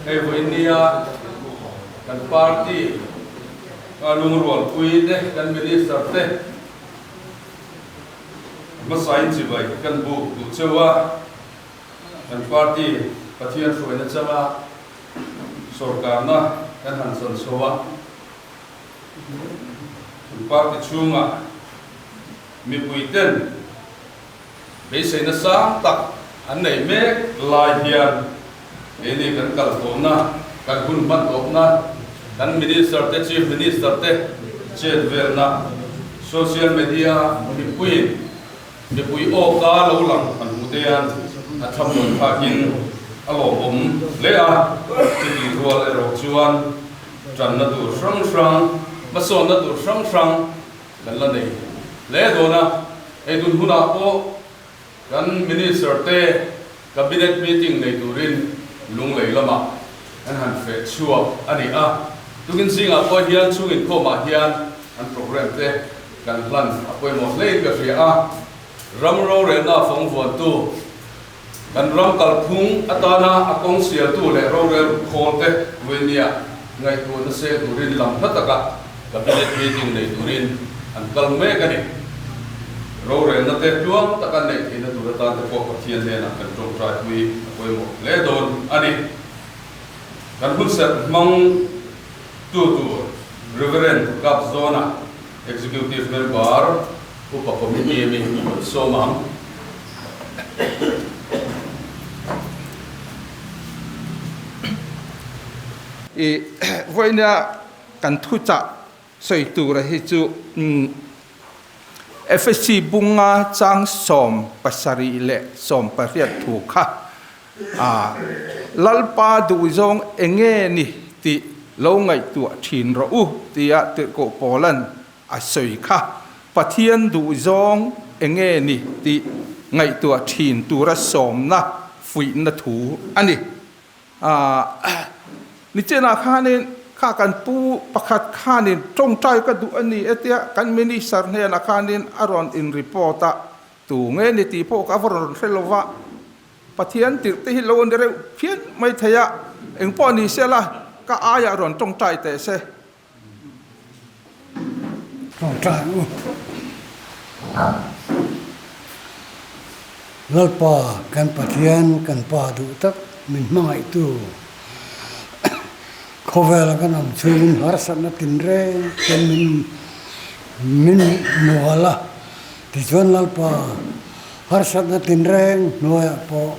Hei vawinia kan party lungrualpui te, kan minister te hmasain chibai kan buk duh cheu a, kan party Pathian hruaina changa sorkarna kan han chan chho a, kan party chhungah mipui ten Beiseina sang tak an nei mek lai hian keini kan kal tawhna, kan hun hman tawhna, kan Minister te, Chief Minister te chet velna, social media mipuiin mipui awka lo lang an hmuh te hian a thlamuan thlakin a lawmawm hle a, chutih rual erawh chuan tanna tur hrang hrang, hmasawnna tur hrang hrang kan la nei hle dawn a, hei tun hunah pawh kan Minister te Cabinet meeting nei turin Lunglei lamah kan han feh chhuak a ni a, tukin zingah pawh hian chhung inkhawmah hian an programme te kan hlan a pawimawh hlein ka hria a, ram rorelna fawng vuantu kan ram kalphung atana a kawng sialtu leh rorel khawl te Ruinia ngaihtuahna seng turin lam hla taka Cabinet meeting nei turin an kal mek a ni. Rorelna te tluang taka neih theihna tur atan te pawh Pathian hnenah kan tawngtai pui a pawimawh hle dawn a ni. Kan hunserh hmang tu tur Reverend Kapzawna Executive Member Upa Committee mi rawn sawm ang. I vawiina kan thuchah sawi tura hi chu FSC bunga chang 70 leh 18 thu kha Lalpa duhzawng enge ni tih lo ngaihtuah thin rawh u tia tirhkoh Paulan A sawi kha Pathian duhzawng enge ni tih ngaihtuah thin tura sawmna fuihna thu a ni. Nichenah khanin kha kan pu pakhat khanin tawngtai ka duh a ni e tia kan minister hnenah khanin a rawn in report a, tu nge ni tih pawh ka va rawn hre lo va, Pathian tirh te hi lo a ni reuh phian mai thei a, engpawh ni sela ka aiah rawn tawngtai teh se. Tawngtai u. Lalpa kan Pathian kan Pa duh tak min hmangaihtu khawvela kan awm chhungin harsatna tinreng ten min min mual a, tichuan Lalpa harsatna tinreng hnuaiah pawh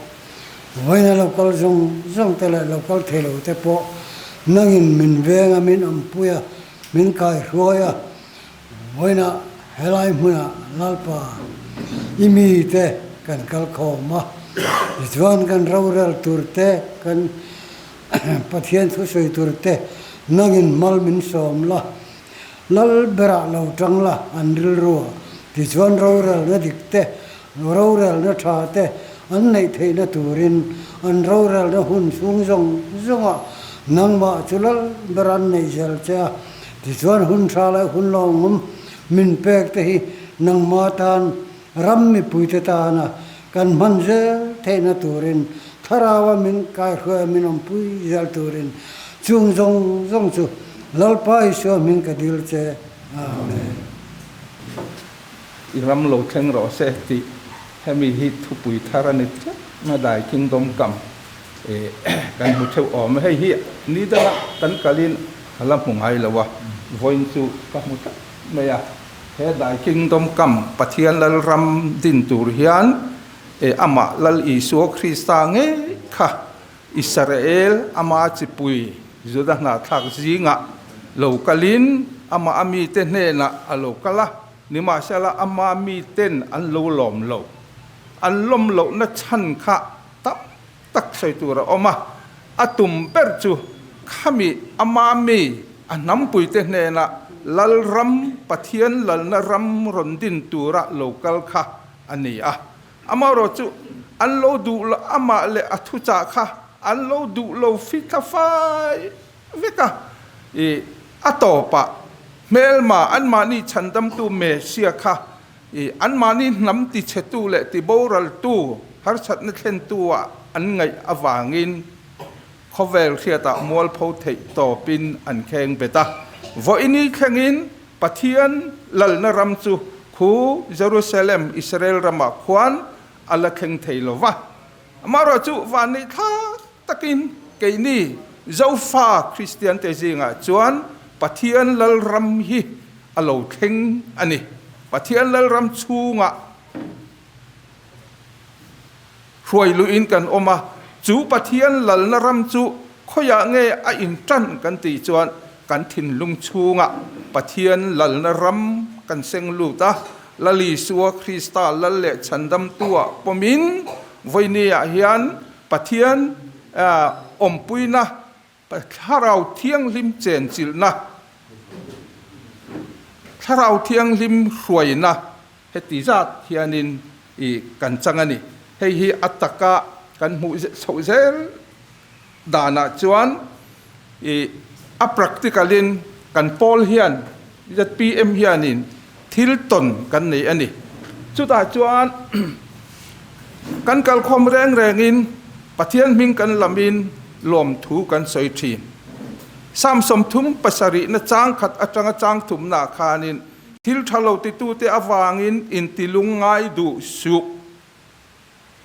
Vawiina lo kal zawng zawng te leh lo kal thei lo te pawh nangin min veng a, min awmpui a, min kaihruai a. Vawiina helai hmunah Lalpa i mi te kan kal khawm a, tichuan kan rorel tur te, kan Pathian thusawi tur te nangin mal min sawm la, Lal berah lo tang la an rilru a, tichuan rorelna dik te, rorelna tha te an neih theihna turin an rorelna hun chhung zawng zawngah nangmah chu lal ber an neih zel che a, tichuan hun tha leh hun lawngawm min pek te hi nangmah tan ram mipuite tana kan hman zel theihna turin Thlaraua min kaihruaia min awmpui zel turin chung zawng zawng chu Lalpa Isua hming ka dil che. Amen. I ram lo thleng rawh se tih hemi hi thupui thar a ni tlat mai Thy Kingdom Come kan hmu theuh awm e. Hei hi ni danga kan kalin ka la hmu ngai lo a, vawiin chu ka hmu tlat mai a. He Thy Kingdom Come Pathian Lalram din tur hian E amah Lal Isua Krista ngei kha Israel ama chipui Juda hnahthlak zingah lo kalin amah a mite hnenah a lo kal a, nimahsela ama miten an lo lawm lo. An lawm lohna chhan kha tam tak sawi tur a awm a, a tum ber chu khami ama mi a hnampuite hnenah Lalram, Pathian lalna ram rawn din tura lo kal kha a ni a. Amaherawh chu an lo duh lo, amah leh a thuchah kha an lo duh lo fithla fai vek a. I a tawpah hmelma anmahni chhandamtu Messiah kha i anmahni hnam tichhetu leh tiboraltu harsatna thlentu-ah an ngaih avangin, Khawvel hriatah mualpho theih tawpin an kheng bet a. Vawiini thlengin Pathian lalna ram chu khu Jerusalem, Israel ramah khuan a la thleng thei lo va. Amaherawhchu vanneih thlak takin keini Zofa Kristiante zingah chuan Pathian lalram hi a lo thleng a ni. Pathian lalram chhungah Hruai luhin kan awm a, chu Pathian lalna ram chu khawiah nge a intan kan tih chuan kan thinlung chhungah Pathian lalna ram kan seng lut a, Lal Isua Krista lal leh chhandamtuah pawmin vawinia hian Pathian awmpuina Thlarau Thianghlim chenchilhna, Thlarau Thianghlim hruaina heti zat hianin i kan chang a ni. Hei hi a taka kan hmuh chhoh zel danah chuan i a practical in kan pawl hian zpm hianin thil tawn kan nei a ni. Chutah chuan kan kalkhawm reng rengin Pathian hming kan lamin lawmthu kan sawi thin. Psalm 37 na chang khat atanga chang thumnaah khanin thil tha lo titute avangin intilung ngai duh suh.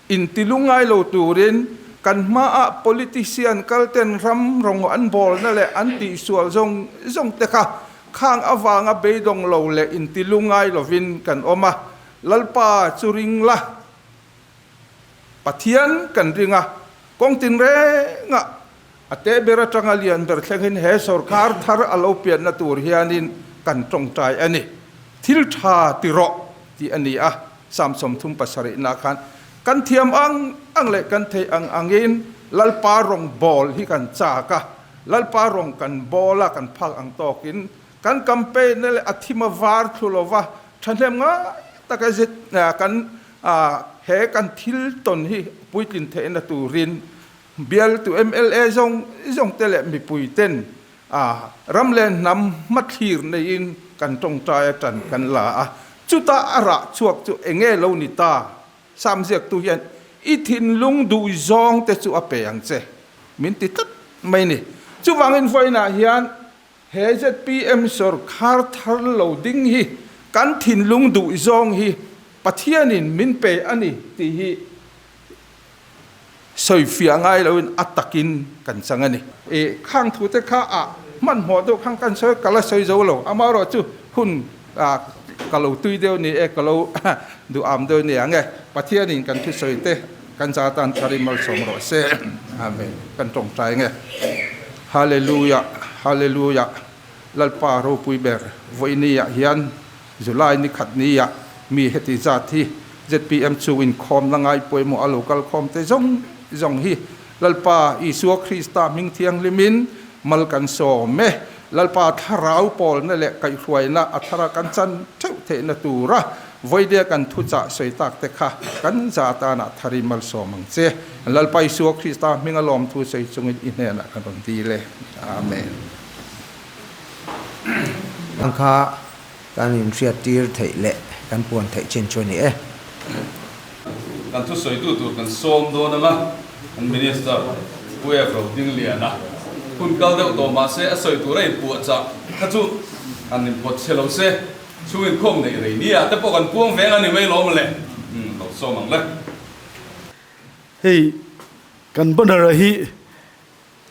Intilung ngai lo turin kan hmaah politician kalten ram rawng an bawlna leh an tihsual zawng zawng te kha khang avanga beidawng lo leh intilung ngai lovin kan awm a, Lalpa chu ring la. Pathian kan ring a, kawng tinrengah a te ber atanga lian ber thlengin he sorkar thar a lo pianna tur hianin kan tawngtai a ni. Thil tha ti rawh tih a ni a, Psalm 37 nah khan kan thiam ang ang leh kan theih ang angin Lalpa rawng bawl hi kan chak a, Lalpa rawng kan bawl a, kan phak ang tawkin kan campaign na leh a thim a var thlu lova thahnem ngai taka zet kan He kan thil tawn hi puitlin theihna turin bialtu mla zawng zawng te leh mipui ten ram leh hnam hmathlir neiin kan tawngtai a tan kan la a, chutah a rah chhuak chu enge lo ni ta? Sam ziaktu hian i thinlung duh zawng te chu a pe ang che min ti tlat mai ni. Chuvangin vawiinah hian He zpm sawrkhar thar lo ding hi kan thinlung duh zawng hi Pathianin min pe a ni tih hi sawifiah ngai loin a takin kan chang a ni. I khang thu te kha ah hmanhmawh deuh khang kan sawi ka la sawi zo lo, amaherawhchu hun ka lo tui deuh ni e, ka lo duh am deuh ni ang e. Pathianin kan thusawi te kan za tan tharin malsawm rawh se. Amen. Kan tawngtai nge. Hallelujah Hallelujah Lalpa ropui ber vawiini ah hian July ni khat ni ah mi heti zat hi zpm chu inkhawm la ngai pawimawh a lo kal khawm te zawng zawng hi Lalpa Isua Krista hming thianghlim in mal kan sawm e. Lalpa thlarau pawlna leh kaihhruaina a thara kan chan theuh theihna tura vawidia kan thuchah sawi tak te kha kan za atana thari malsawm ang che. Lalpa Isua Krista hminga lawmthu sawi chungin i hnenah kan rawn dil e. Amen. Ang kha kan inhriattir theih leh kan puan theih chin chu a ni e. Kan thusawitu tur kan sawm dawn ang a, kan Minister Pu F. Rodingliana hun kal deuh tawh mah se a sawi tur a inpuahchah kha chu han inpawt chhe lo se, chhung inkhawm neih rei nia te pawh kan puang veng a ni mai lawm le, lo sawm ang le. Hei kan banner ah hi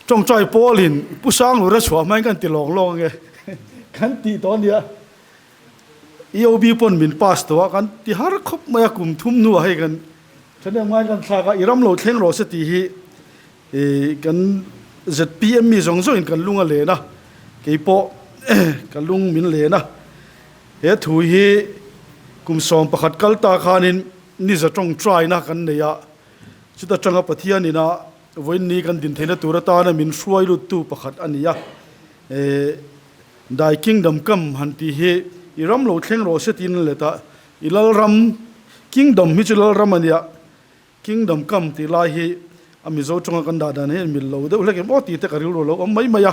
tawngtai pawlin Pu Sanglura chhuah hmain kan ti lawng lawng ange kan tih tawh a nia. EOB pawn min pass tawh a, kan ti har khawp mai a, kum thum hnuah hei kan thahnem ngai kan thlak a, i ram lo thleng rawh se tih hi kan zpm mi zawng zawngin kan lung a len a, keipawh ka lung min len a, he thu hi kum 11 kal ta khanin niza tawngtaina kan nei a, chuta tanga Pathian ina vawiinni kan din theihna tur atana min hruai luttu pakhat a ni a. Thy kingdom come han tih hi i ram lo thleng rawh se tiin let a, i lal ram, kingdom hi chu lal ram a nia, kingdom come tih lai hi a Mizo tawnga kan dah dan hi a mil lo deuh hlek em aw tih te ka rilru lo awm mai mai a.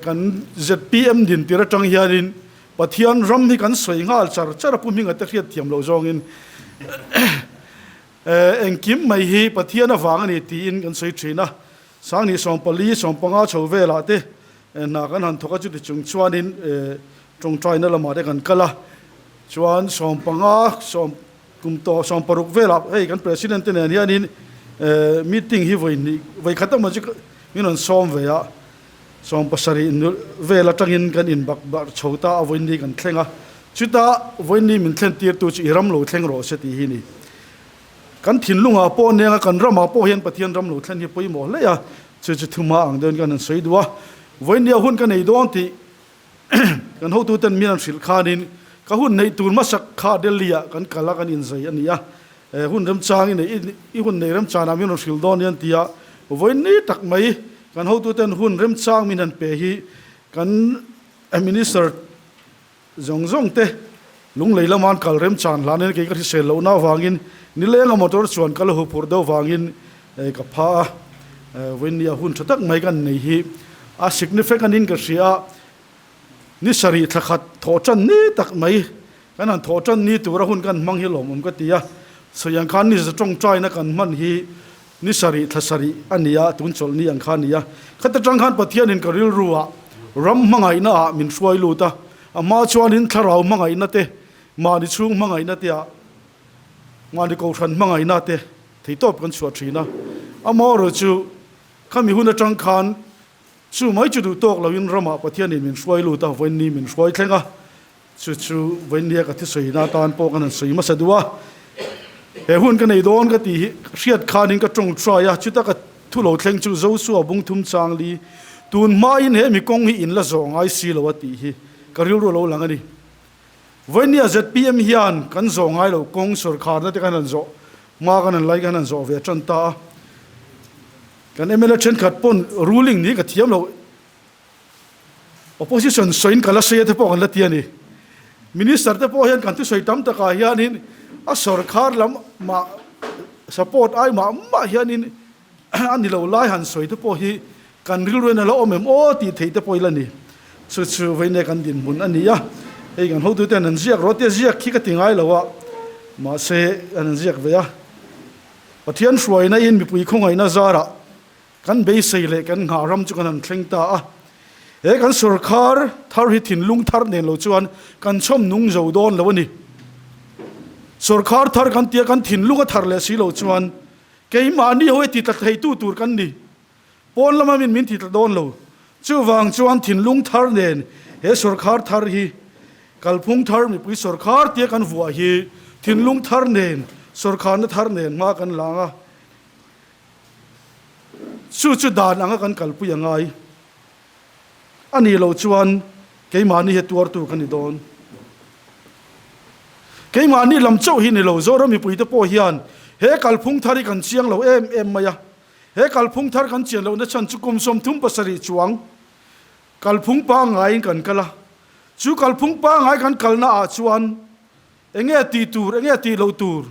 Kan zpm din tir atang hianin Pathian ram hi kan sawi nghal char char a, Pu Hminga te hriat thiam loh zawngin engkim mai hi Pathian avang a ni tiin kan sawi thin a. Sangni 14, 15 chho velah te hna kan han thawk a, chuti chung chuanin tawngtaina lamah te kan kal a, chuan 15, sawm kum tawh 60 velah hei kan President te nen hianin meeting hi vawi hnih vawi khat emaw chu min rawn sawm ve a, 70 vel atangin kan inbak barh chho ta a, vawiin ni kan thleng a, chuta vawiin ni min thlen tirtu chu i ram lo thleng rawh se tih hi a ni. Kan thinlungah pawh nen a, kan ramah pawh hian Pathian ram lo thlen hi pawimawh hle a, chu chu thuma ang deuhin kan han sawi duh a. Vawinia hun ka nei dawn tih kan hotuten min han hrilh khanin ka hun neih tur hmasak kha Delhi-ah kan kal a, kan inzai a ni a. Hun remchang i neih, i hun neih remchanah min rawn hrilh dawn nia an ti a. Vawiin tak mai kan hotuten hun remchang min han pe hi kan Minister Zawng zawng te lunglei lama an kal remchan hlanin kei ka hrisel lohna avangin nilenga motor chuan ka la huphurh deuh vangin ka pha a, vawiin a hun tha tak mai kan nei hi a significant in ka hria a, ni sarih thla khat thawh tan ni tak mai kan han thawh tan ni tura hun kan hmang hi lawmawm ka ti a, sawi ang khan ni za tawngtaina kan hman hi Ni sarih thla sarih a ni a, tun chawlh ni ang kha a ni a. Khata tang khan Pathianin ka rilru ah ram hmangaihna ah min hruai lut a, a hma chuanin thlarau hmangaihna te, mahni chhung hmangaihna te ah, mahni kohhran hmangaihna te theitawp kan chhuah thin a. Amaherawhchu chu khami hun atang khan chu mai chu duh tawk loin ramah Pathianin min hruai lut a, vawiin min hruai thleng a. Chu chu vawinia ka thisawiina atan pawh kan han sawi hmasa duh a, he hun ka nei dawn ka tih hi hriat khanin ka tawng try a, chuta ka thu lo thleng chu Joshua bung thum chang li tun hmain he mi kawng hi in la zawh ngai si lo a tih hi ka rilru lo lang a ni. Vawinia zpm hian kan zawh ngai lo kawng sawrkharna te kan han zawh hma kan han lai kan han zawh ve tan ta a, kan mla thenkhat pawn ruling ni ka thiam lo. Opposition sawiin ka la sawi a te pawh kan la ti a ni. Minister te pawh hian kan thusawi tam takah hianin a sorkar lam mah support ai mah mah hianin a ni lo lai han sawi te pawh hi kan rilru in a la awm em aw tih theih te pawh ila ni. Chu chu vawiin kan dinhmun a ni a, hei kan hotute an ziak rawh tia ziak khi ka ti ngai lo a, mahse an ziak ve a. Pathian hruaina in mipui khawngaihna zarah Kan beisei leh kan nghah ram chu kan han thleng ta a, he kan sawrkhar thar hi thinlung thar nen lo chuan kan chhawm nung zo dawn lo a ni. Sawrkhar thar kan tia kan thinlung a thar leh si lo chuan keimahni ho hi titla theitu tur kan ni. Pawn lama min min titla dawn lo. Chuvang chuan thinlung thar nen he sawrkhar thar hi kalphung thar mipui sawrkhar tia kan vuah hi thinlung thar nen sawrkharna thar nen hma kan lang a. Chu chu dan anga kan kalpui a ngai. A nih loh chuan keimahni hi tuartu ka ni dawn. Keimahni lam chauh hi ni lo, Zoram mipuite pawh hian he kalphung thar hi kan chiang lo em em mai a. He kalphung thar kan chian lohna chhan chu kum 37 chuang kalphung pangngaiin kan kal a. Chu kalphung pangngai kan kalna ah chuan Enge tih tur, enge tih loh tur,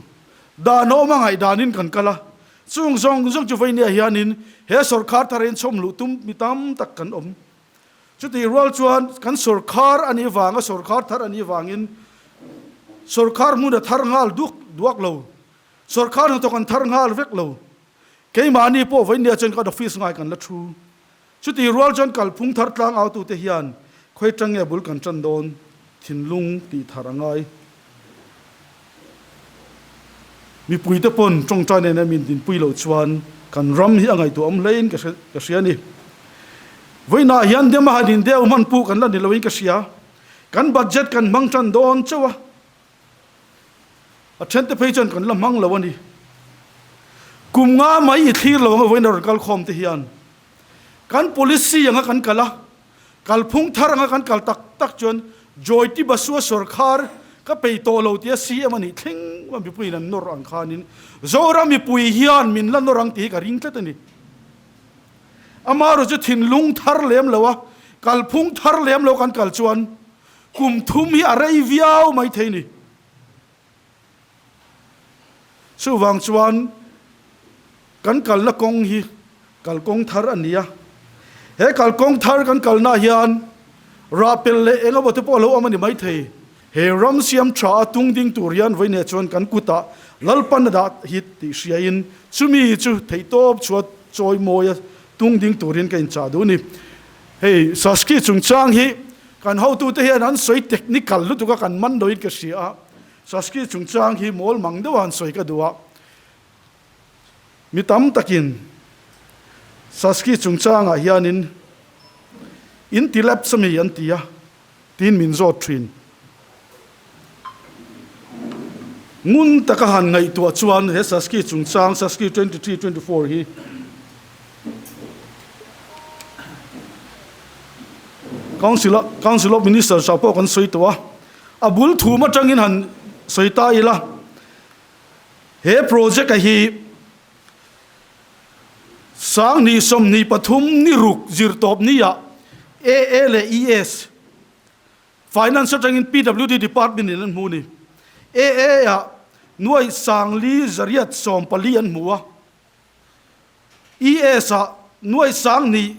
dan a awm a ngaihdanin kan kal a, chung zawng zawng chu vawinia hianin he sawrkhar thar in chhawm luh tum mi tam tak kan awm. Chutih rual chuan kan sawrkhar a nih vanga sawrkhar thar a nih vangin sawrkhar hmun a thar nghal duk duak lo, sawrkhar hnathawk an thar nghal vek lo. Keimahni pawh vawinia chuan kan office ngai kan la thu. Chutih rual chuan kalphung thar tlang autute hian khawi tang nge bul kan tan dawn thinlung tih thar a ngai. Mipuite pawn tawngtai nena min dinpui loh chuan kan ram hi a ngaihtuah awm hlein ka hria a ni. Vawiinah hian dem a han indeu hman puh kan la ni loin ka hria. Kan budget kan hmang tan dawn chauh a. A thente phei chuan kan la hmang lo a ni. Kum nga mai i thlir lo anga vawiin a rawn kal khawm te hian kan policy anga kan kal a, kalphung thar anga kan kal tak tak chuan Joyti Basua sawrkhar ka pei tawh lo tia CM a nih thleng a mipuiin an nawr ang khanin Zoram mipui hian min la nawr ang tih hi ka ring tlat a ni. Amaherawhchu chu thinlung thar lem lo a, kalphung thar lem lo kan kal chuan Kum thum hi a rei viau mai thei ni. Chuvang chuan kan kalna kawng hi kalkawng thar a ni a. He kalkawng thar kan kalna hian rahpel leh eng emaw te pawh a lo awm a ni mai thei. He ram siam tha a tung ding tur hian vawiineh chuan kan kutah Lalpan a dah hi tih hriain chumi chu theihtawp chhuat chawimawi a. tung ding turin ka inchah duh a ni. Hei Saski chungchang hi kan hotute hian an sawi technical lutuk a kan man loin ka hria a, Saski chungchang hi mawl mang deuh a han sawi ka duh a, mi tam takin Saski chungchangah hianin in ti lapse ami an ti a tiin min zawt thin. Ngun taka han ngaihtuah chuan he Saski chungchang Saski 23, 24 hi Council Council of Ministers ah pawh kan sawi tawh a, a bul thum atangin han sawi ta ila he project a hi 2024 ni ruk zirtawp ni ah AA leh ES Finance atangin PWD Department in an hmu a ni. AA ah nuai sangli zariat 14 an hmu a, ES ah nuai 10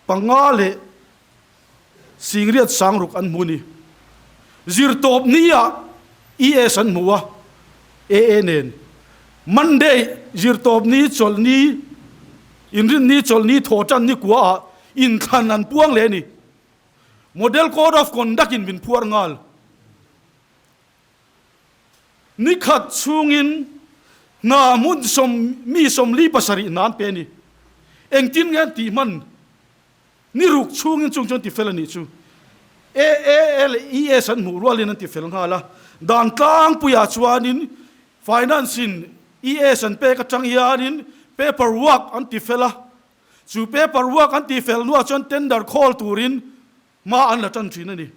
400 leh 860 an hmu a ni. Zirtawp ni ah ES an hmu a, AA nen. Monday zirtawp ni chawlhni, inrinni chawlhni thawhtan ni kua ah inthlan an puang leh a ni. Model Code of Conduct in min phuar nghal. Ni khat chhungin hna hmun sawm mi 47 hna an pe a ni. Engtin nge an tih hman? Ni ruk chhungin chung chuan tifel a nih chu. AAA leh ES an hmuh rualin an tifel nghal a. Dan tlangpuiah chuanin Finance in ES an pek atang hianin paper work an tifel a. Chu paper work an tih fel hnuah chuan tender call turin hma an la tan thin a ni.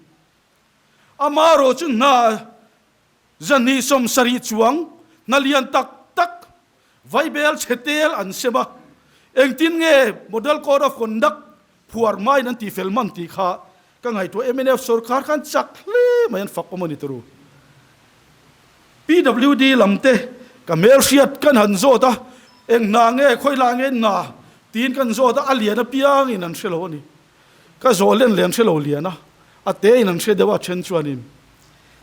Amaherawh chu hna 270 chuang hna lian tak tak vaibel chhe tel an sem a, engtin nge Model Code of Conduct phuar hmain an tih fel hman tih kha ka ngaihtuah. Mnf sorkar khan chak hle mai an fak awm a ni turu. PWD lam te ka hmelhriat kan han zawt a, eng hna nge khawi lah nge hna tiin kan zawt a, a lian apiangin an hre lo a ni. Ka zawh len leh an hre lo lian a, a te in an hre deuh a then chuanin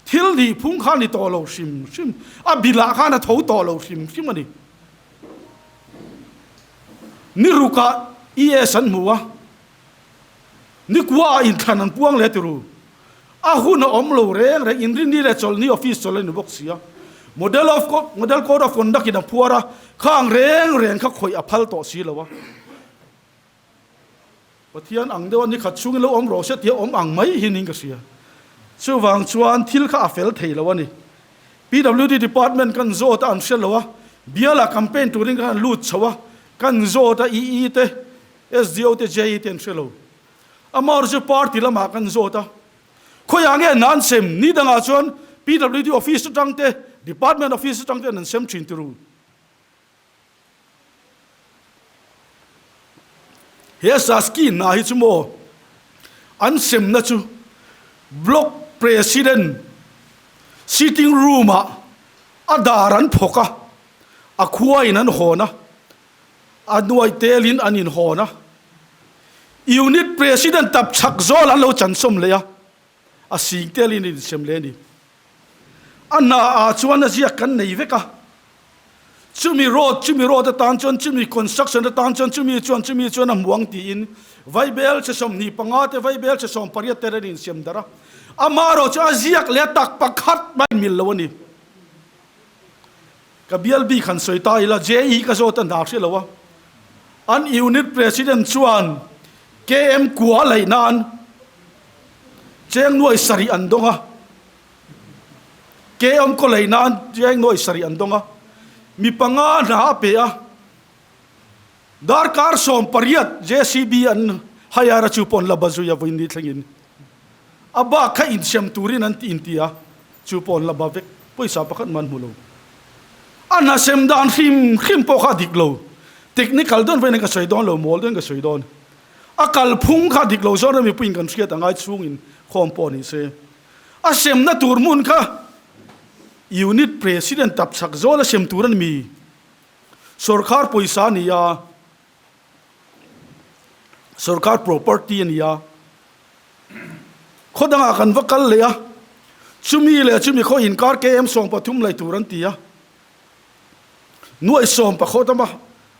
thil nih phung kha a ni tawh lo hrim hrim, a bilah khan a tho tawh lo hrim hrim a ni. Ni rukah ES an hmu a. Nikua ah inthlan an puang leh tiru. A hun a awm lo reng reng, inrinni leh chawlhni office chawlh a ni bawk si a. Model of Model Code of Conduct in a phuar a, khang reng reng kha khawih a phal tawh si lo a. Pathian ang deuh a nikhat chhungin lo awm rawh se tih a awm ang mai hi niin ka hria. Chuvang chuan thil kha a fel thei lo a ni. PWD department kan zawt a an hre lo a, bialah campaign turin kan han lut chho a, kan zawt a EE te, SDO te JE te an hre lo. Amah erawh chu party lamah kan zawt a, khawiah nge hna an sem? Ni dangah chuan PWD office atang te, department office atang ten an sem thin tiru. He Saski hna hi chu maw an semna chu block president sitting room ah a dar an phawk a, a khua in an hawn a, A nuai telin an inhawn a, Unit President tap chhak zawl an lo chansawm leh a, a sing telin an insem leh a ni. A hna ah chuan a ziak kan nei vek a, chumi road chumi road atan chuan chumi construction atan chuan chumi chuan chumi chuan a hmu ang tiin vaibel che 25 te vaibel che 18 te an insiam darh a, amaherawh chu a ziak leh a tak pakhat mai mil lo a ni. Ka bial bik han sawi ta ila, JE ka zawt a hna hre lo a, an unit president chuan KM kua laih nan cheng nuai sarih an dawng a, KM kaw laih nan cheng nuai sarih an dawng a, mi panga hna a pe a, darkar 18 JCB an hire a chu pawh an la ba zui a vawiin ni thlengin a bak kha insiam turin an inti a. Chu pawh an la ba vek, pawisa pakhat man hmu lo. A hna sem dan hrim hrim pawh kha a dik lo. Technical dawn vein ka sawi dawn lo, mawl dawn ka sawi dawn. A kalphung kha a dik lo zawng ram mipuiin kan hriat a ngai chhungin khawm pawh ni se. A semna tur hmun kha Unit President tap chak zawl a sem tur a ni mi. Sorkar pawisa a ni a, sorkar property a ni a. Khaw dangah kan va kal leh a, chumi leh chumi khaw inkar KM 13 lei tur an ti a, nuai sawm pakhat a awm a,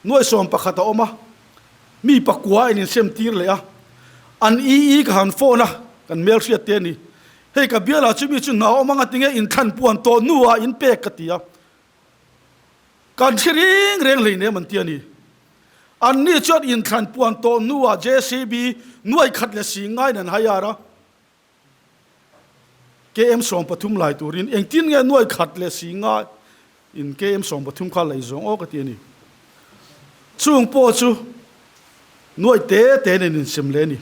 nuai 11 a awm a. Mi pakua in insem tir leh a, an EE ka han phone a, kan hmelhriat te a ni. Hei ka bialah chu mi chu hna awm anga tinge inthlan puan tawh hnuah in pek ka ti a. Kan hre reng reng hleinem an ti a ni. Anni chuan inthlan puan tawh hnuah JCB nuai khat leh si ngaiin an hire a. KM 13 lai turin engtin nge nuai khat leh si nga in KM 13 kha lei zawng aw ka ti a ni. Chung pawh chu nuai te te nen insem leh a ni.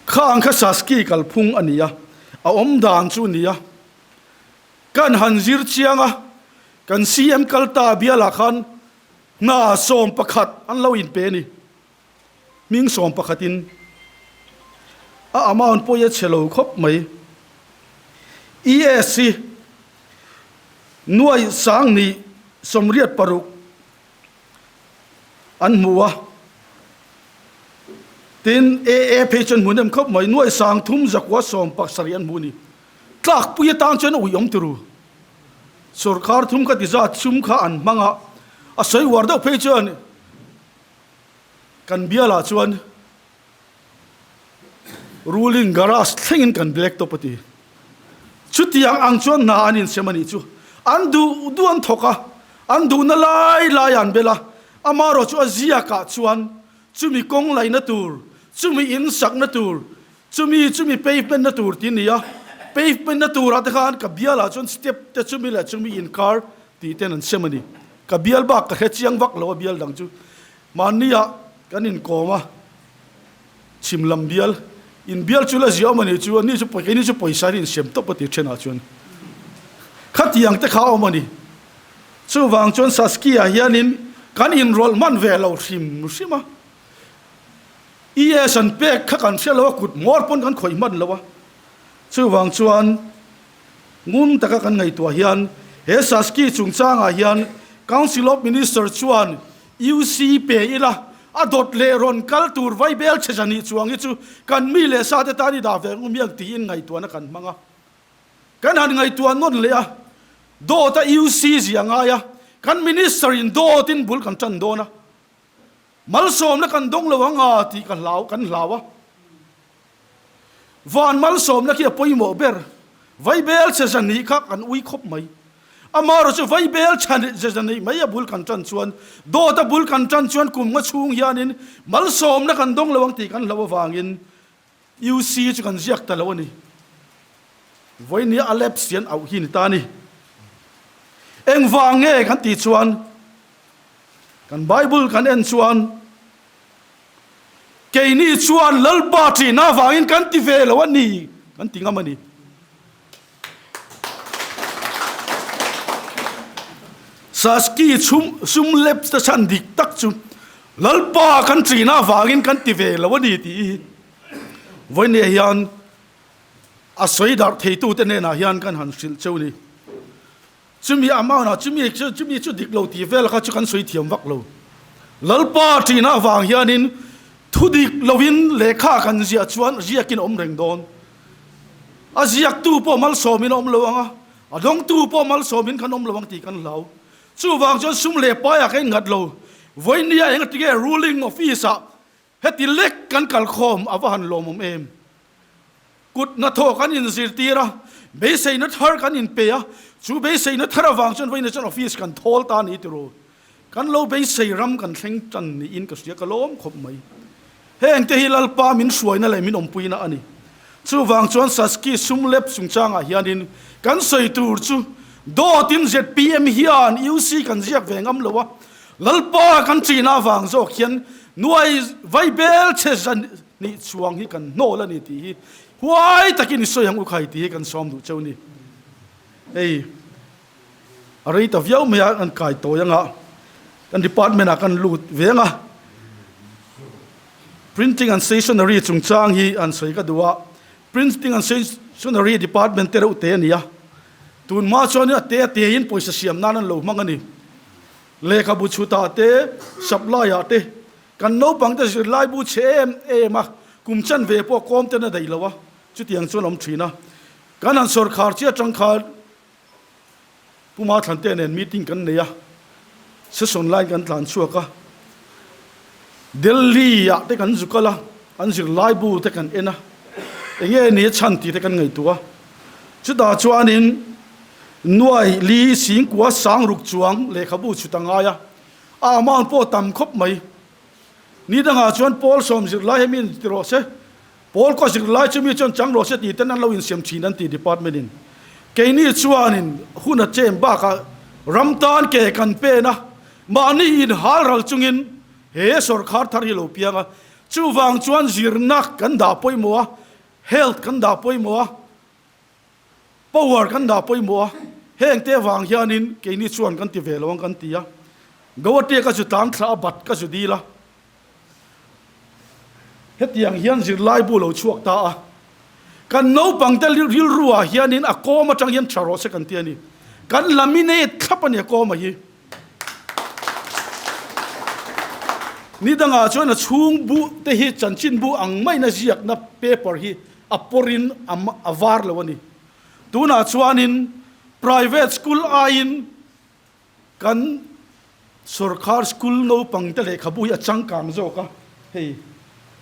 Kha ang kha Saski kalphung a ni a, a awm dan chu a ni a. Kan han zir chiang a, kan CM kal ta bialah khan hna 11 an lo inpe a ni. Hming sawmpakhatin a amount pawh hi a chhe lo khawp mai. ES hi nuai 1086 an hmu a, tin AA phei chuan hmu nem khawp mai, nuai 3917 an hmu a ni. Tlakpui atan chuan a uiawm turu. Sorkar thum kha ti zat sum kha an hmang a, a sawi uar deuh phei chuan Kan bialah chuan ruling garage thlengin kan black top a ti. Chutiang ang chuan hna an insem a nih chu. An duh duh an thawk a, an duhna lai lai an bel a, amaherawh chu a ziakah chuan chumi kawng laihna tur, chumi insakna tur, chumi chumi pavement na tur tih a ni a. Pavement na turah te khan ka bialah chuan step te chumi leh chumi inkar tih ten an sem a ni. Ka bial bak ka hre chiang vak lo a bial dang chu. Mahnia kan inkawm a, chhim lam bial, in bial chu la zia awm a ni chu, ani chu keini chu pawisa hi insem tawp a ti thenah chuan khatiang te kha a awm a ni. Chuvang chuan Saskia hianin kan inrawlh hman ve lo hrim hrim a, ES an pek kha kan hria lo a, kut hmawr pawn kan khawih hman lo a, chuvang chuan Ngun taka kan ngaihtuah hian he Saski chungchangah hian Council of Minister chuan UC pe ila a dawt leh rawn kal tur vaibel che zani chuang hi chu kan mi leh sa te tan i dah ve ngum hiang tiin ngaihtuahna kan hmang a. Kan han ngaihtuah nawn leh a, dawt a UC zia ngai a, kan Minister in dawt in bul kan tan dawn a, malsawmna kan dawng lo ang a tih ka hlau kan hlau a. Van malsawmna khi a pawimawh ber. Vaibel che zahnih kha kan ui khawp mai. Amaherawh chu vaibel che zahnih mai a bul kan tan chuan, dawt a bul kan tan chuan kum nga chhung hianin malsawmna kan dawng lo ang tih kan hloh avangin UC chu kan ziak ta lo a ni. Vawinia a lapse hian auh hi ni ta a ni. Engvang nge kan tih chuan kan Bible kan en chuan, Keini chuan Lalpa ṭihna avangin kan ti ve lo a ni, kan ti ngam a ni. Saski chhum sum lep te chhan dik tak chu Lalpa kan ṭihna avangin kan ti ve lo a ni tih hi vawinia hian a sawi darh theitute hnenah hian kan han hrilh cheu ni. Chumi amount ah chumi chu chumi chu dik lo tih vel kha chu kan sawi thiam vak lo. Lalpa ṭihna avang hianin thu dik loin lehkha kan ziah chuan ziakin a awm reng dawn. A ziaktu pawh malsawmin a awm lo ang a, a dawngtu pawh malsawmin kan awm lo ang tih kan hlau. Chuvang chuan sum leh paiah ka innghat lo. Vawinia engatinge ruling office ah Heti lek kan kalkhawm a va han lawmawm em? Kut hnathawh kan inzirtir a, beiseina thar kan inpe a, chu beiseina thar avang chuan vawiin chuan office kan thawl ta a ni tiraw? Kan lo beisei ram kan thleng tan niin ka hria, ka lawm khawp mai. Heng te hi Lalpa min hruaina leh min awmpuina a ni. Chuvang chuan Saski sum lep chungchangah hianin kan sawi tur chu dawtin zpm hian UC kan ziak ve ngam lo a, Lalpa kan ṭihna avang zawk hian nuai vaibel che zan nih chuang hi kan hnawl a ni tih hi huai takin i sawi ang u khai tih hi kan sawm duh cheu ni. Hei a rei ta viau mai a, kan kai tawi anga kan department ah kan lut ve anga printing and stationery chungchang hi an sawi ka duh a, printing and stationery department te reuh te a ni a, tun hma chuan a te a te in pawisa siam nan an lo hmang a ni. Lehkhabu chhutah te, supply-ah te, kan naupangte zirlaibu chhe em em a, kum chanve pawh kawm ten a daih lo a, chutiang chuan a awm thin a. Kan han sawrkhar chiah atang khan Pu Mathlan te nen meeting kan nei a, session line kan tlan chhuak a. Delhi ah te kan zu kal a, an zirlaibu te kan en a, enge ni a chhan tih te kan ngaihtuah a. Chutah chuanin nuai li singkua sang ruk chuang lehkhabu chhut a ngai a, a amount pawh tam khawp mai. Ni dangah chuan Paul sawm zirlai hemi in ti rawh se, Paul kaw zirlai chumi chuan chang rawh se tih ten an lo insiam thin an ti department in. Keini chuanin hun a chem bakah ram tan ke kan pen a, mahni inhal ral chungin he sawrkhar thar hi lo piang a, chuvang chuan zirna kan dah pawimawh a, health kan dah pawimawh a, Power kan dah pawimawh a, heng te vang hianin keini chuan kan ti ve lo ang kan ti a. Guwahati ka zu tlang thla a, bat ka zu dil a. Hetiang hian zirlai bu lo chhuak ta a. Kan naupang te rilru ah hianin a kawm atang hian tha rawh se kan ti a ni. Kan laminate thlap a ni a kawm a hi. Ni dangah chuan a chhung bu te hi chanchin bu ang maiin a ziakna paper hi a pawrin a var lo a ni. Tunah chuanin private school aiin kan sorkar school naupang te lehkhabu hi a changkang zawk a, hei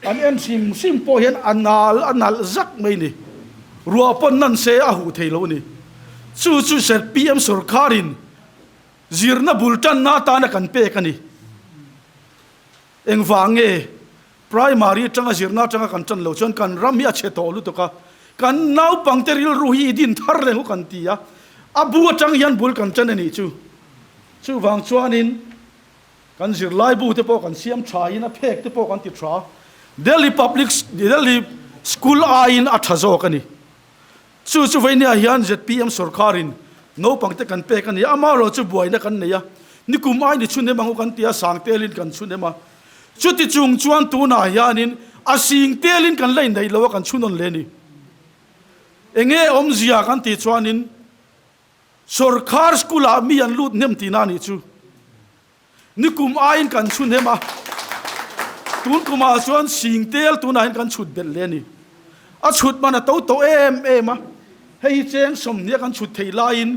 an en hrim hrim pawh hian a nal a nalh zak mai ni. Ruah pawn nan se a huh thei lo a ni. Chu chu zpm sorkarin zirna bul tanna atana kan pek a ni. Engvang nge Primary atanga zirna atanga kan tan lo chuan kan ram hi a chhe tawh lutuk a, kan naupangte rilru hi i din thar reng u kan ti a, a bu atang hian bul kan tan a nih chu. Chuvang chuanin kan zirlai bu te pawh kan siam tha in a phek te pawh kan ti tha. Delhi Public Delhi School aiin a tha zawk a ni. Chu chu veinia hian zpm sorkarin naupangte kan pek a ni a, amaherawh chu buaina kan nei a, nikum ai ni chhun em ang u kan ti a, sang telin kan chhun em a. Chuti chung chuan tunah hianin a sing telin kan la indaih lo a, kan chhunawn leh a ni. Enge awmzia kan tih chuanin sorkar school ah mi an lut hnem tihna a nih chu. Nikum aiin kan chhun hem a, tun kumah chuan sing tel tunah hian kan chhut belh leh a ni. A chhut man a to tawh em em a, hei hi cheng sawmhnih a kan chhut theih laiin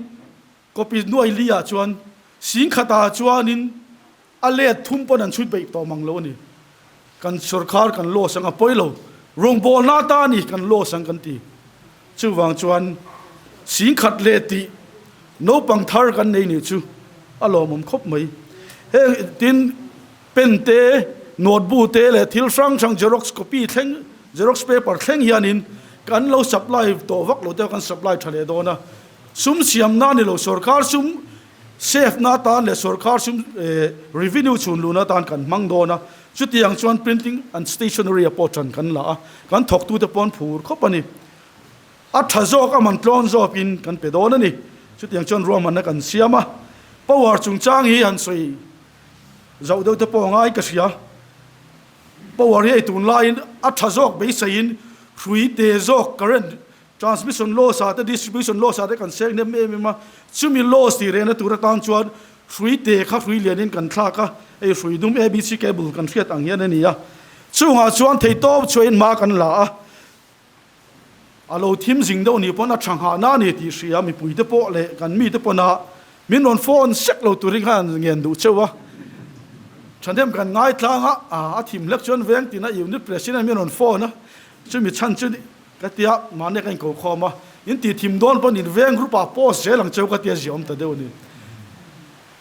copy nuai li ah chuan sing khatah chuanin A let thum pawn an chhut beih tawh mang lo a ni. Kan sorkar kan loss ang a pawi lo. Rawngbawlna ata a ni kan loss ang kan ti. Chuvang chuan singkhat leh tih naupang thar kan nei nih chu a lawmawm khawp mai. Heng tin pen te, notebook te leh thil hrang hrang xerox copy thleng, xerox paper thleng hianin kan lo supply tawh vak lo te kan supply tha leh dawn a. Sum siamna a ni lo, sorkar sum Safe na atan leh sorkar sum revenue chhun luhna atan kan hmang dawn a, chutiang chuan printing and stationery ah pawh ṭan kan la a, kan thawktute pawh an phur khawp a ni. A ṭha zawk a man tlawn zawkin kan pe dawn a ni. Chutiang chuan ruahmanna kan siam a, power chungchang hi han sawi zauh deuh te pawh a ngai ka hria. Power hi hei tunlaiin a ṭha zawk beiseiin hrui te zawk current Transmission loss ah te distribution loss ah te kan seng hnem em em a, chumi loss tih rehna tur atan chuan hrui te kha hrui lianin kan thlak a, hei hrui dum ABC cable kan hriat ang hian a ni a, chungah chuan theihtawp chhuahin hma kan la a, a lo thim zing deuh nih pawn a tha nghahna a ni tih hria mipui te pawh leh kan mite pawn a min rawn phone sek lo turin khan an ngen duh cheu a, thahnem kan ngaitlang a, a thim hlek chuan veng tina unit president min rawn phone a, chumi chhan chu Ka tia, mahni ka inko khawm a, in tih thim dawn pawn in veng group ah post zel ang cheu ka tia ziah awm ta deuh a ni.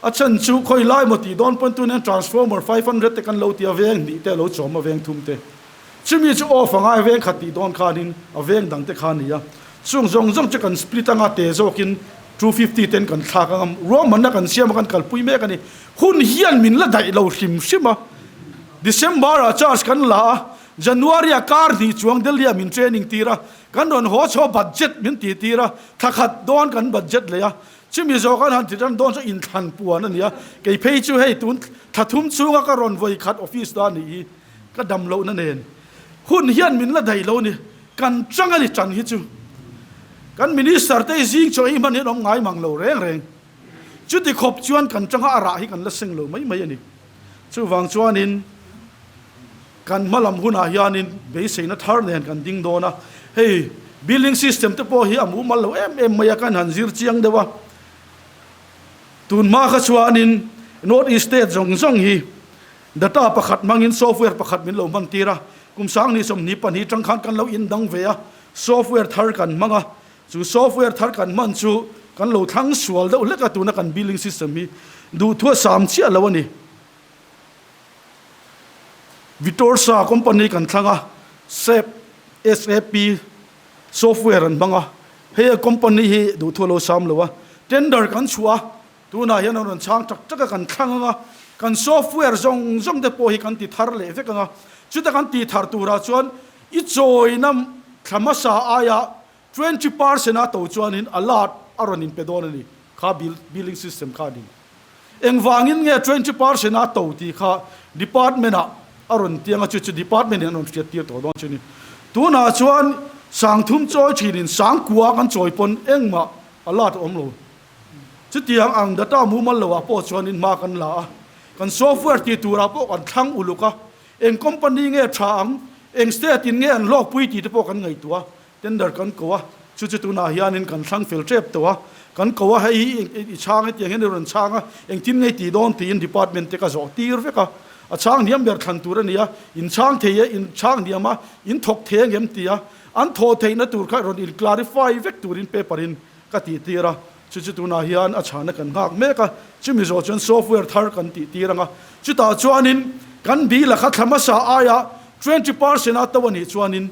A chhan chu khawi lai maw tih dawn pawn tun hian transformer 500 te kan lo ti a, veng hnih te a lo chawm a veng thum te. Chumi chu off a ngai veng khat tih dawn khanin a veng dang te kha a ni a. Chung zawng zawng chu kan split anga te zawkin 250 ten kan thlak anga ruahmanna kan siam a kan kalpui mek a ni. Hun hian min la daih lo hrim hrim a. December ah charge kan la a, January a kar hnih chuang Delhi ah min training tir a, kan rawn haw chho budget min tih tir a, thla khat dawn kan budget leh a, chumi zawh kan han ti tan dawn chu inthlan puan a ni a, kei phei chu hei tun thla thum chhunga ka rawn vawi khat office ta nih hi ka dam lohna nen hun hian min la daih lo ni, kan chang a ni tan hi chu kan minister te zing chaw ei hman hian awm ngai mang lo reng reng, chuti khawp chuan kan changa a rah hi kan la seng lo mai mai a ni, chuvang chuanin. Kan hma lam hunah hianin beiseina thar nen kan ding dawn a, hei billing system te pawh hi a mumal lo em em mai a, kan han zir chiang deuh a. Tun hma kha chuanin North East state zawng zawng hi Data pakhat hmangin software pakhat min lo hman tir a, kum 20 22 tang khan kan lo indang ve a, software thar kan hmang a, chu software thar kan hman chu kan lo thlang sual deuh hlek a tuna kan billing system hi duhthua sam chiah lo a ni. Vitorsa company kan thlang a, sap, SAP, software an hmang a, hei a company hi duhthua lo sam lo a, tender kan chhuah a, tunah hian an rawn chhang tak tak a, kan thlang ang a, kan software zawng zawng te pawh hi kan ti thar leh vek ang a, chuta kan ti thar turah chuan i chawina thla hmasa aia 20% a to chuanin alert a rawn inpe dawn a ni, kha billing system kha a ni. Engvangin nge 20% a to tih kha department ah a rawn tiang a, chu chu department in an rawn hriat tir tawh dawn chu ni. Tunah chuan 3000 chawi thinin 9000 kan chawi pawn engmah alert a awm lo. Chutiang ang data mumal lo ah pawh chuanin hma kan la a, kan software tih turah pawh kan thlang uluk a, eng company nge tha ang, eng state in nge an hlawkpui tih te pawh kan ngaihtuah a, Tender kan ko a, chu chu tunah hianin kan thlang fel tep tawh a, kan ko a, hei i chhang hetiang hian i rawn chhang a, engtin nge i tih dawn tiin department te ka zawh tir vek a, a chhang hniam ber thlan tur a ni a, in chhang thei e, in chhang hniam a, in thawk thei ang em ti a, an thawh theihna tur kha rawn in clarify vek turin paper in ka tih tir a, chu chu tunah hian a chhana kan nghak mek a, chumi zawh chuan software thar kan tih tir ang a, chutah chuanin kan bill a kha thla hmasa aia 20% a to a nih chuanin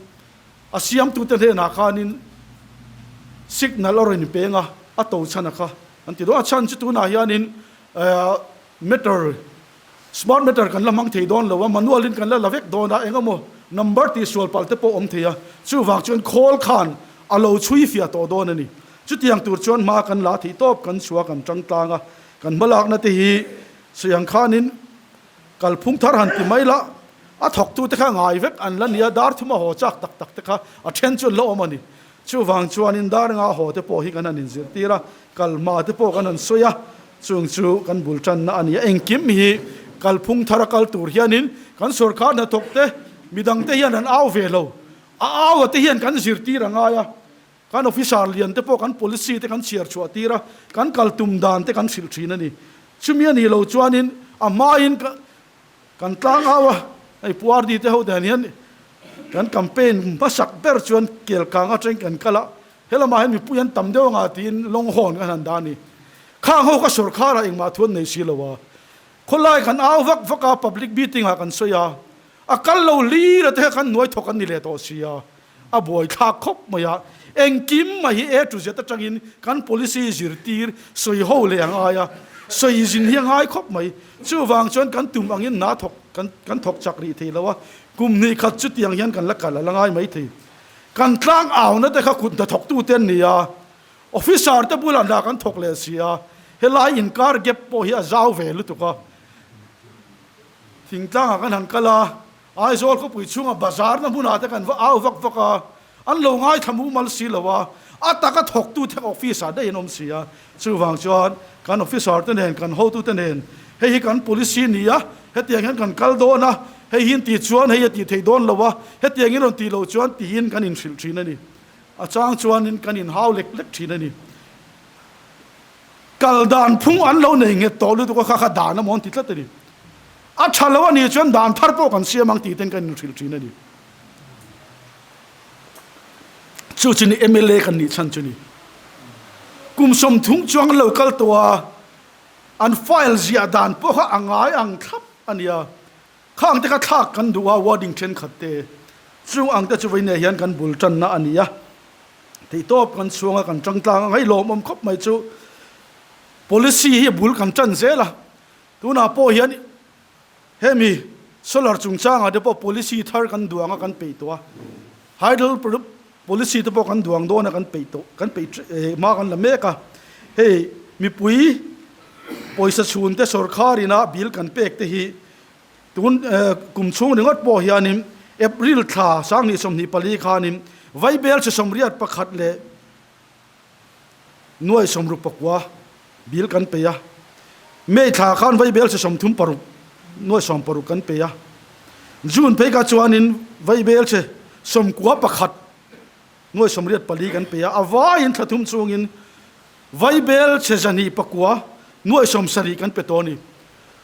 A siamtute hnenah khanin signal a rawn peng a, a to chhan a kha an ti dawn. A chhan chu tunah hianin meter, smart meter kan la hmang thei dawn lo a, manual in kan la la vek dawn a, eng emaw number tih sual palh te pawh awm thei a, chuvang chuan khawl khan a lo chhui fiah tawh dawn a ni. Chutiang tur chuan hma kan la thei tawp, kan chhuah kan tang tlang a, kan hmalakna te hi sawi ang khanin Kalphung thar han ti mai la, a thawktute kha ngai vek an la nia, dar thuma haw chak tak tak te kha a then chu an la awm a ni. Chuvang chuanin dar nga haw te pawh hi kan han inzirtir a, kalhma te pawh kan han sawi a, chung chu kan bul tanna a ni a. Engkim hi kalphung thara kal tur hianin kan sawrkar hnathawk te, midangte hian an au ve lo. A au a te hian kan zirtir a ngai a, Kan officer lian te pawh kan policy te kan chhiar chhuah tir a, kan kal tum dan te kan hrilh thin a ni. Chumi a nih loh chuanin a hmain kan tlang au a, hei Pu RD te ho dan hian kan campaign hmasak ber chuan Kelkang atangin kan kal a, helamah hian mipui an tam deuh anga tiin Longhorn kan han dah a ni. Khang ho kha sawrkharah engmah thu an nei si lo a, khawlai kan au vak vak a, public meeting ah kan sawi a, a kal lo hlir a te kha kan hnuai thawk an ni leh tawh si a. A buaithlak khawp mai a, engkim mai hi A to Z atangin kan policy zirtir sawi ho leh a ngai a, sawi zin hi a ngai khawp mai. Chuvang chuan kan tum angin hna thawk kan kan thawk chak rih thei lo a, kum hnih khat chutiang hian kan la kal a la ngai mai thei. Kan tlang auna te kha kut hnathawktu te an ni a, officer te bulah hna kan thawk leh si a, helai inkar gap pawh hi a zau ve lutuk a, thingtlangah kan han kal a, Aizawl khawpui chhunga bazar na hmunah te kan va au vak vak a, an lo ngaithla mumal si lo a, a taka thawktu te office ah daih an awm si a, chuvang chuan kan officer te nen kan hotu te nen hei hi kan policy ni a, hetiang hian kan kal dawn a, hei hi in tih chuan hei a tih theih dawn lo a, hetiang in rawn tih loh chuan tiin kan inhrilh thin a ni. A chang chuanin kan inhau lek lek thin a ni. Kal dan phung an lo nei nghet tawh lutuk a, kha kha dan amaw an ti tlat a ni. A tha lo a nih chuan dan thar pawh kan siam ang tih ten kan inhrilh thin a ni. Chu chu ni mla kan nih chhan chu ni. Kum 30 chuang an lo kal tawh a, an file ziah dan pawh kha a ngai ang thlap a nia. Khang te kha thlak kan duh a, wording thenkhat te. Chung ang te chu vawiinah hian kan bul tanna a ni a. Theihtawp kan chhuang a, kan tang tlang a, ngailawmawm khawp mai chu policy hi a bul kan tan zel a. Tunah pawh hian hemi solar chungchangah te pawh policy thar kan duang a kan peih tawh a, hydel policy te pawh kan duang dawn a kan peih tawh kan peih hma kan la mek a, hei mipui pawisa chhun te sawrkhar ina bill kan pek te hi tun kum chhung ringawt pawh hianin April thla 2024 khanin Vaibel chi 81 leh 69 bill kan pe a, May thla khan vaibel chi 36 60 kan pe a, June phei kha chuanin vaibel chi 91 84 kan pe a, a vaiin thla thum chungin vaibel chi 209 70 kan pe tawh a ni.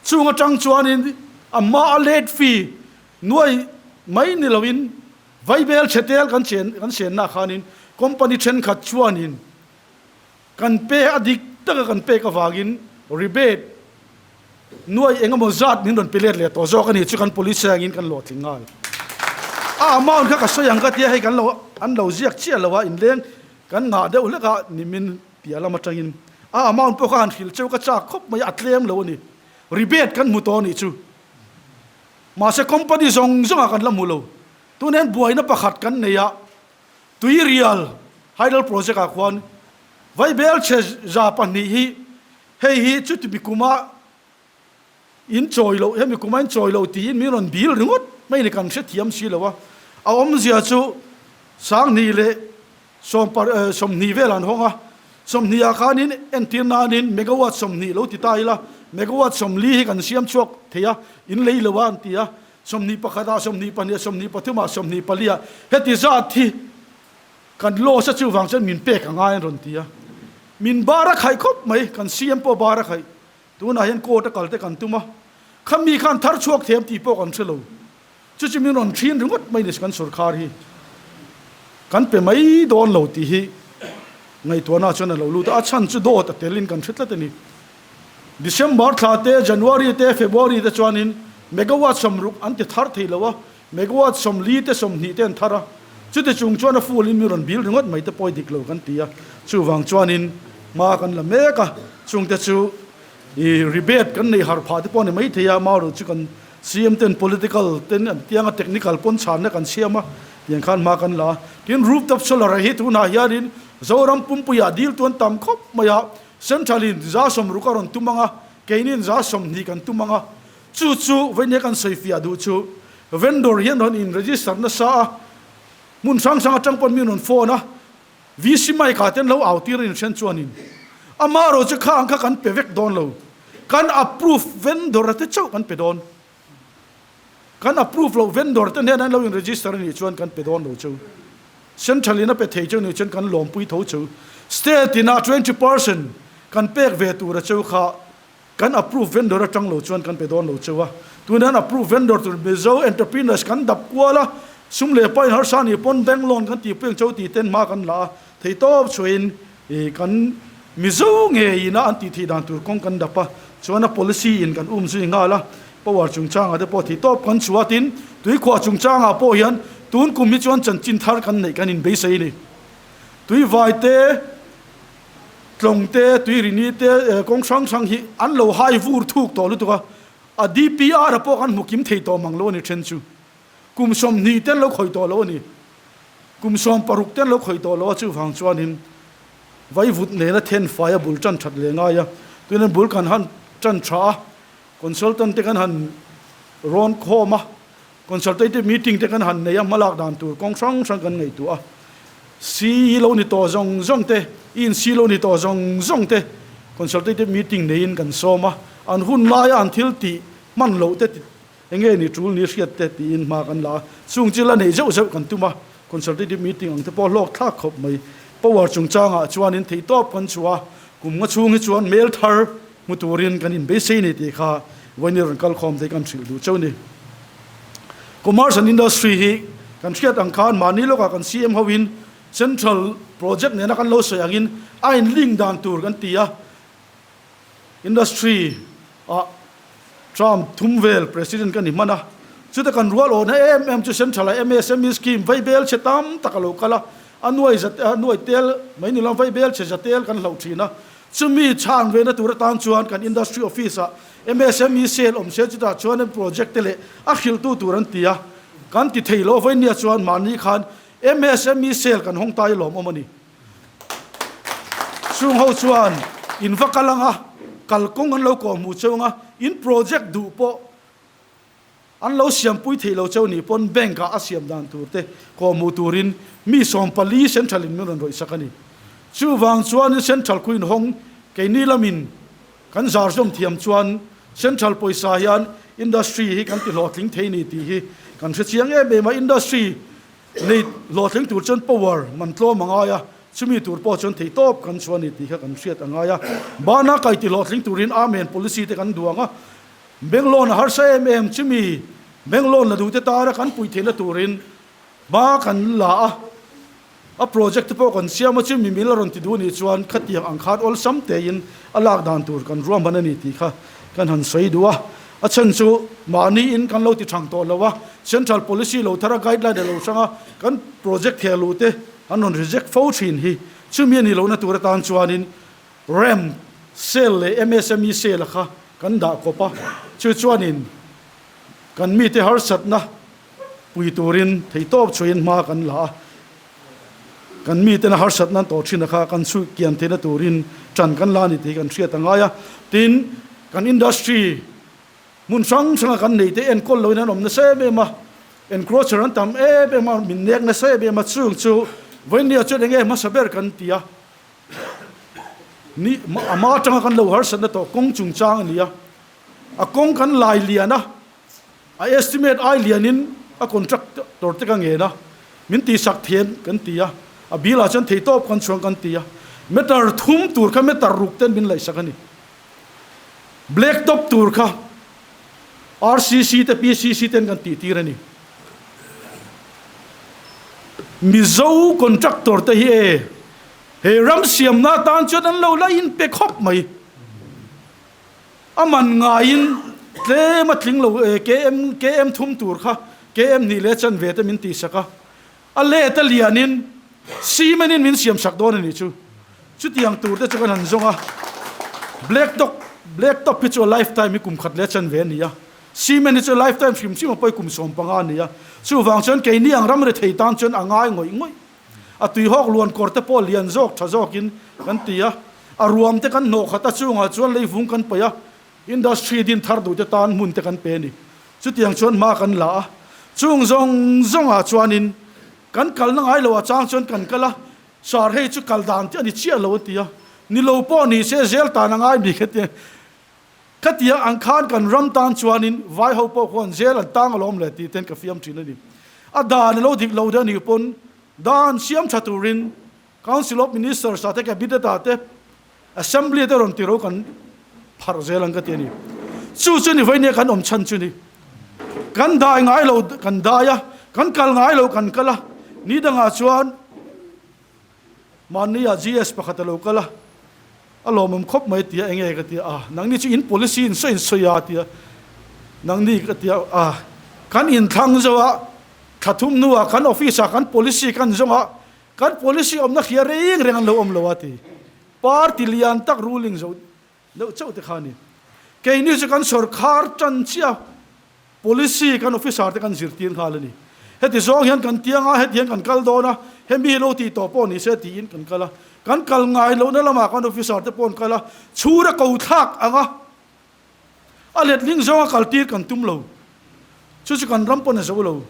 Chung atang chuanin. A hma a late fee nuai mai ni loin vaibel chhe tel kan chen kan senna khanin company thenkhat chuanin kan pe a dik taka kan pek avangin rebate nuai eng emaw zat min rawn pe let leh tawh zawk a ni chu kan police angin kan hlawhtling nghal. A amount kha ka sawi ang ka tia hei kan lo an lo ziak chiah lo a inleng kan ngah deuh hlek a nimin piah lam atangin a amount pawh kha han hrilh cheu ka chak khawp mai a a tlem lo a ni. Rebate kan hmu tawh a nih chu. Mahse company zawng zawngah kan la hmu lo. Tun hian buaina pakhat kan nei a, Tuirial Hydel Project ah khuan Vaibel chhe 200 hi hei hi chuti mi kuma in chawi loh, hemi kuma in chawi loh tiin min rawn bil ringawt mai ni kan hrethiam si lo a. A awmzia chu 2000 leh 20 vel an hawng a, 20 ah khanin entir nanin megawatt 20 lo ti ta ila, megawatt 40 hi kan siam chhuak thei a, in lei lo a an ti a, 21 ah, 22 ah, 23 ah, 24 ah heti zat hi kan loss a chuvang chuan min pek a ngai an rawn ti a, min bar a khaih khawp mai, kan CM pawh bar a khaih, tunah hian court a kal te kan tum a, khami khan thar chhuak thiam tih pawh kan hre lo. Chu chu min rawn thin ringawt mai ni kan sorkar hi kan pe mai dawn lo tih hi ngaihtuahna chuan a lo lut a, a chhan chu dawt a telin kan hre tlat a ni. December thla te, January te, February te chuanin megawatt 60 an ti thar thei lo a, megawatt 40 te 20 te an thar a, chuti chung chuan a full in min rawn bil ringawt mai te pawi dik lo kan ti a, chuvang chuanin hma kan la mek a, chungte chu i rebate kan nei har phah te pawh a ni maithei a, marawh chu kan CM ten political ten an tiang a technical pawn chhanna kan siam a tiang khan hma kan la a. Tin rooftop solar ah hi tunah hianin Zoram pumpuiah dil tuan tam khawp mai a, central in 60% a rawn tum ang a, keinin 20% kan tum ang a. Chu chu vawinia kan sawifiah duh chu vendor hian rawn in register nasa a, hmun hrang hrang atang pawn mi rawn phone a, VC Mike ah ten lo au tir a inhren chuanin ama erawh chu kha ang kha kan pe vek dawn lo, kan approve vendor a te chauh kan pe dawn. Kan approve loh vendor te hnenah an lo in register a nih chuan kan pe dawn lo cheu. Central in a pe thei cheu nih chuan kan lawmpui tho cheu. State in a 20% kan pek ve tur a cheu kha Kan approve vendor atang lo chuan kan pe dawn lo cheu a, tunah hian approve vendor tur Mizo entrepreneurs kan dap kual a, sum leh pain harsa nih pawn bank loan kan tihpui ang cheu tih ten hma kan la a, theihtawp chhuahin ih kan Mizo ngeiin a an tih theih dan tur kawng kan dap a, chuan a policy in kan um zui nghal a, power chungchangah te pawh theihtawp kan chhuah a, tin tuikhuah chungchangah pawh hian tun kum hi chuan chanchin thar kan neih kan inbeisei a ni. Tuivai te. Tlawng te, Tuirini te, kawng hrang hrang hi an lo hai vur thuk tawh lutuk a, a DPR a pawh kan hmu kim thei tawh mang lo a ni then chu. Kum 20 te an lo khawih tawh lo a ni. Kum 60 te an lo khawih tawh lo a, chuvang chuanin vaivut nena then fai a bul tan that leh ngai a, tuinan bul kan han tan tha a, consultant te kan han rawn khawm a, Consultative meeting te kan han nei a, hmalak dan tur kawng hrang hrang kan ngaihtuah a. CE lo ni tawh zawng zawng te, INC lo ni tawh zawng zawng te consultative meeting neiin kan sawm a, an hun laia an thil tih hman loh te enge ni tul ni hriat te tiin hma kan la a. Chung chu la neih zeuh zeuh kan tum a, consultative meeting ang te pawh hlawk thlak khawp mai. Power chungchangah chuanin theihtawp kan chhuah a, kum nga chhung hi chuan hmel thar Hmu turin kan inbeisei ni tih kha vawiin rawn kal khawm te kan hrilh duh cheu ni. Commerce and Industry hi kan hriat ang khan mahni lawkah kan CM hoin Central project nena kan lo sawi angin a in link dan tur kan ti a, Industry ah term thum vel President ka ni hman a, chuta kan rual awhna em em chu Central ah MSME scheme vaibel chhe tam tak a lo kal a, a nuai za a nuai tel mai ni lo vaibel chhe za tel kan hloh thin a, Chumi chhan vena tur atan chuan kan Industry Office ah MSME Cell awm se chutah chuan an project te leh a hrilhtu tur an ti a, kan ti thei lo vawinia chuan mahni khan MSME Cell kan hawng ta i lawmawm a ni. Chung ho chuan in va kal anga kalkawng an lo kawhhmuh cheu anga in project duh pawh An lo siampui theih lo cheu nih pawn bank ah a siam dan tur te kawhhmuh turin mi 14 central in min rawn rawih sak a ni. Chuvang chuanin central khu inhawng keini lamin kan zar zawm thiam chuan central pawisa hian industry hi kan ti hlawhtling thei ni tih hi kan hre chiang em em a. Industry nei hlawhtling tur chuan power man tlawm a ngai a, chumi tur pawh chuan theihtawp kan chhuah a ni tih kha kan hriat a ngai a. Bana kai ti hlawhtling turin Amen policy te kan duang a. Bank loan a harsa em em chumi bank loan la duhte tana kan puih theihna turin hma kan la a, a project te pawh kan siam a, chumi mil a rawn ti duh anih chuan khatiang ang khan awlsam tein a lak dan tur kan ruahman a ni tih kha kan han sawi duh a. A chhan chu mahni in kan lo ti thang tawh lo a, central policy lo thar a guideline a lo hrang a, kan project theh luh te an rawn reject fo thin hi chumi a nih lohna tur atan chuanin Ram sale leh MSME sale a kha kan dah kawp a, chu chuanin kan mite harsatna pui turin theihtawp chhuiin hma kan la a, kan mitena harsatna an tawh thin a kha kan chhuih kian theihna turin tan kan la a ni tih hi kan hriat a ngai a. Tin, kan industry hmun hrang hranga kan neih te enkawl loin an awm nasa em em a, encroacher an tam em em a, min nek nasa em em a, chung chu vawinia chuan enge hmasa ber kan ti a. Ni, a hma atanga kan lo harsatna tawh kawng chungchang a ni a, a kawng kan lai lian a, a estimate ai lianin a contractor te ka ngen a, min tihsak thiam kan ti a, a bill ah chuan theihtawp kan chhuang kan ti a, meter thum tur kha meter ruk ten min laihsak a ni. Black top tur kha RCC te PCC ten kan tihtir a ni. Mizo contractor te hi e he ram siamna atan chuan an lo la in pe khawp mai. A man ngaiin tlem a tling lo e KM KM thum tur kha KM hnih leh chanve te min tihsak a. A let a lianin cement in min siam sak dawn a nih chu. Chutiang tur te chu kan han zawng a. Black top black top hi chu a life time hi kum khat leh chanve a ni a. Cement hi chu life time hrim hrim a pawi kum 15 a ni a. Chuvang chuan keini ang ram rethei tan chuan a ngai ngawih ngawih. A tuihawk luan kawr te pawh lian zawk tha zawkin kan ti a. A ruam te kan hnawh khat a chungah chuan leivung kan paih a. Industry din thar duh te tan hmun te kan pe a ni. Chutiang chuan hma kan la a, chung zawng zawngah chuanin kan kalna ngai lo a chang chuan kan kal a, Sir hei chu kal dan te a ni chiah lo a ti a, ni lo pawh ni se zel tan a ngai mi kha tia, khatia ang khan kan ram tan chuanin vai ho pawh khuan zel an tang alawm le tih ten ka fiam thin a ni. A dan a lo dik lo deuh a nih pawn dan siam tha turin Council of Ministers ah te Cabinet ah te Assembly te rawn tiro kan pharh zel ang ka ti a ni. Chu chu ni vawinia kan awm chhan chu ni. Kan dai ngai lo kan dai a, kan kal ngai lo kan kal a, ni dangah chuan mahni ah GS pakhat a lo kal a, a lawmawm khawp mai tia enge ka ti a, nangni chu in policy in sawi in sawi a tia, nangni ka ti a, kan inthlang zo a, thla thum hnuah kan office ah kan policy kan zawng a, Kan policy awmna hria reng reng an lo awm lo a ti. Party lian tak ruling zo deuh chauh te kha a ni. Keini chu kan sorkar tan chiah policy kan officer te kan zirtir nghal a ni. Heti zawng hian kan tiang a, heti hian kan kal dawn a, hemi hi lo tih tawh pawh ni se tiin kan kal a. Kan kal ngai lohna lamah kan officer te pawh an kal a, chhur a ko thlak ang a. A letling zawnga kaltir kan tum lo. Chu chu kan ram pawn a zo lo.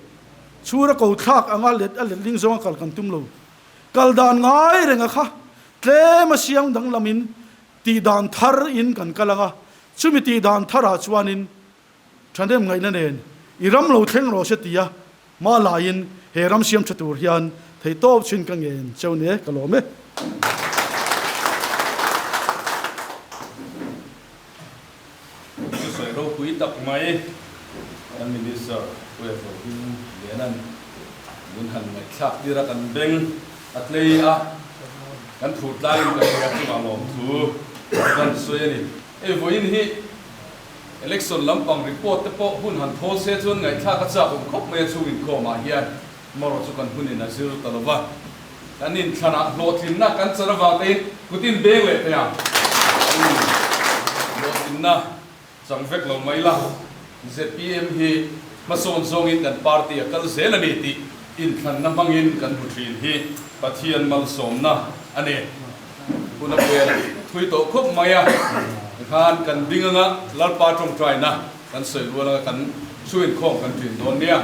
Chhur a ko thlak anga let a letling zawnga kal kan tum lo. Kal dan ngai renga kha tlem a siang danglamin tih dan thar in kan kal anga, chumi tih dan tharah chuanin thahnem ngaihna nen i ram lo thleng rawh se tia Hma laiin he ram siam tha tur hian theihtawp chhin ka ngen cheu nia ka lawm e. Thusawi ropui tak mai kan Minister Pu Ephraim Lianan min han ngaihthlak tir a, kan beng a tlei a, kan thur tlangin ka hria chungah lawmthu kan sawi a ni. Hei vawiin hi Election lampang report te pawh hun han thawl se chuan ngaihthlak a chak awm khawp mai a chhung inkhawmah hian marawh chu kan hunin a zir ta lo va, kan inthlanah hlawhtlinna kan chan avang tein kutin beng leh thei ang. Hlawhtlinna chang vek lo mai la, zpm hi hmasawn zawngin kan party a kal zel a ni tih inthlanna hmangin kan hmu thin hi Pathian malsawmna a ni. Hun a puen thui tawh khawp mai a, tikhan kan ding anga Lalpa tawngtaina kan sawi rual anga kan chhuinkhawm kan ṭin dawn nia.